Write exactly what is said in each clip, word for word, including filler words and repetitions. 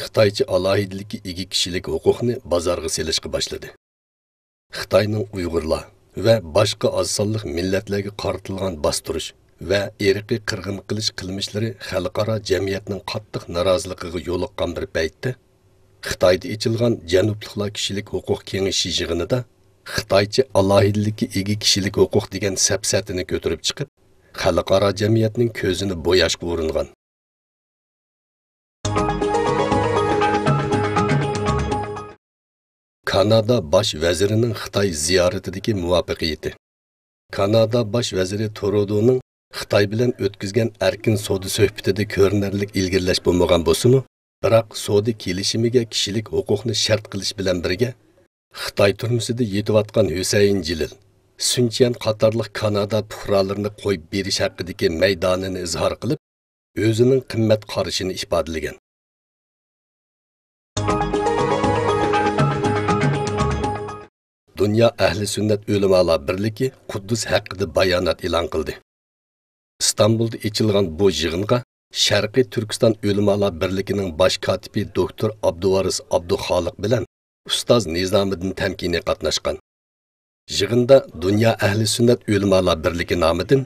خىتايچە ئالاھىدىلىككە ئىگە كىشىلىك ھوقۇقنى بازارغا سېلىشقا باشلىدى. خىتاينىڭ ئۇيغۇرلار ۋە باشقا ئاز سانلىق مىللەتلەرگە قارىتىلغان باستۇرۇش ۋە ئىرقىي قىرغىن قىلىش قىلمىشلىرى خەلقئارا جەمئىيەتنىڭ قاتتىق نارازىلىقىغا يولۇققان بىر پەيتتە، خىتايدا ئېچىلغان جەنۇبلۇقلار كىشىلىك ھوقۇق كېڭىشى يىغىنىدا خىتايچە ئالاھىدىلىككە ئىگە كىشىلىك ھوقۇق دېگەن سەپسەتىنى كۆتۈرۈپ چىقىپ، خەلقئارا جەمئىيەتنىڭ كۆزىنى بوياشقا ئۇرۇنغان. كانادا باش ۋەزىرىنىڭ خىتاي زىيارىتىدىكى مۇۋەپپەقىيىتى. كانادا باش ۋەزىرى ترۇدونىڭ خىتاي بىلەن ئۆتكۈزگەن ئەركىن سودا سۆھبىتىدە كۆرۈنەرلىك ئىلگىرىلەش بولمىغان بولسىمۇ، بىراق سودا كېلىشىمىگە كىشىلىك ھوقۇقنى شەرت قىلىش بىلەن بىرگە، خىتاي تۈرمىسىدە يېتىۋاتقان ھۈسەيىن جېلىل، سۈنچيەن قاتارلىق كانادا پۇقرالىرىنى قويۇپ بېرىش ھەققىدىكى مەيدانىنى ئىزھار قىلىپ، ئۆزىنىڭ قىممەت قارىشىنى ئىپادىلىگەن. دۇنيا ئەھلى سۈننەت ئۆلىمالار بىرلىكى قۇددۇس ھەققىدە بايانات ئېلان قىلدى. ئىستانبۇلدا ئېچىلغان بۇ يىغىنغا شەرقىي تۈركىستان ئۆلىمالار بىرلىكىنىڭ باش كاتىپى دوكتور ئابدۇۋارىس ئابدۇخالىق بىلەن ئۇستاز نىزامىدىن تەمكىنى قاتناشقان. يىغىندا دۇنيا ئەھلى سۈننەت ئۆلىمالار بىرلىكى نامىدىن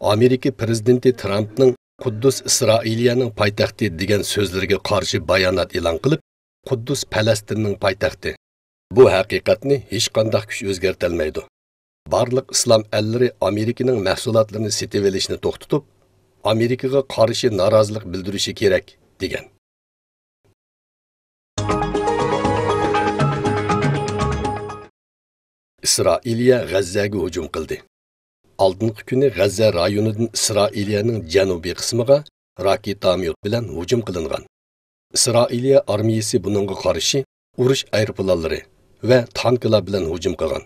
ئامېرىكا پىرېزىدېنتى ترامپنىڭ «قۇددۇس ئىسرائىلىيەنىڭ پايتەختى» دېگەن سۆزلىرىگە قارشى بايانات ئېلان قىلىپ، «قۇددۇس پەلەستىننىڭ پايتەختى. بۇ ھەقىقەتنى ھېچقانداق كۈچ ئۆزگەرتەلمەيدۇ. بارلىق ئىسلام ئەللىرى ئامېرىكىنىڭ مەھسۇلاتلىرىنى سېتىۋېلىشنى توختىتىپ، ئامېرىكىغا قارشى نارازىلىق بىلدۈرۈشى كېرەك» دېگەن. ئىسرائىلىيە غەززەگە ھۇجۇم قىلدى. ئالدىنقى كۈنى غەززە رايونىدىن ئىسرائىلىيەنىڭ جەنۇبىي قىسمىغا راكېتاميوت بىلەن ھۇجۇم قىلىنغان. ئىسرائىلىيە ئارمىيىسى بۇنىڭغا قارشى ئۇرۇش ئايروپىلانلىرى ۋە تانكىلار بىلەن ھۇجۇم قىلغان.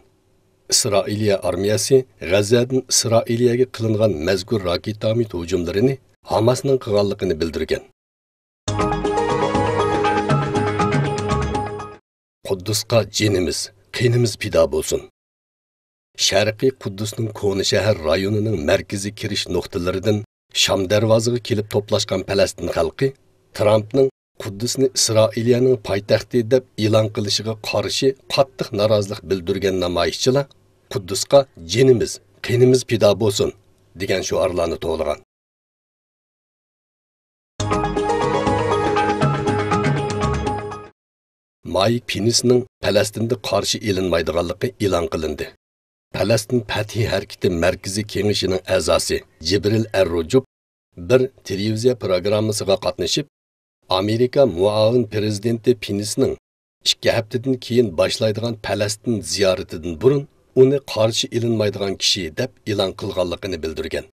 ئىسرائىلىيە ئارمىيەسى غەززەدىن ئىسرائىلىيەگە قىلىنغان مەزكۇر راكېتاميوت ھۇجۇملىرىنى ھاماسنىڭ قىلغانلىقىنى بىلدۈرگەن. قۇددۇسقا جېنىمىز، قېنىمىز پىدا بولسۇن! شەرقىي قۇددۇسنىڭ كونا شەھەر رايونىنىڭ مەركىزىي كىرىش نۇقتىلىرىدىن شام دەرۋازىغا كېلىپ توپلاشقان پەلەستىن خەلقى ترامپنىڭ قۇددۇسنى ئىسرائىلىيەنىڭ پايتەختى دەپ ئېلان قىلىشىغا قارشى قاتتىق نارازىلىق بىلدۈرگەن نامايىشچىلار «قۇددۇسقا جېنىمىز، قېنىمىز پىدا بولسۇن» دېگەن شوئارلارنى توۋلىغان. مايك پېنسنىڭ پەلەستىندە قارشى ئېلىنمايدىغانلىقى ئېلان قىلىندى. پەلەستىن پەتھى ھەرىكىتى مەركىزىي كېڭىشىنىڭ ئەزاسى جىبرىل ئەر-رۇجۇب بىر تېلېۋىزىيە پروگراممىسىغا قاتنىشىپ، ئامېرىكا مۇئاۋىن پىرېزىدېنتى پېنسنىڭ ئىككى ھەپتىدىن كېيىن باشلايدىغان پەلەستىن زىيارىتىدىن بۇرۇن ئۇنى قارشى ئېلىنمايدىغان كىشى دەپ ئېلان قىلغانلىقىنى بىلدۈرگەن.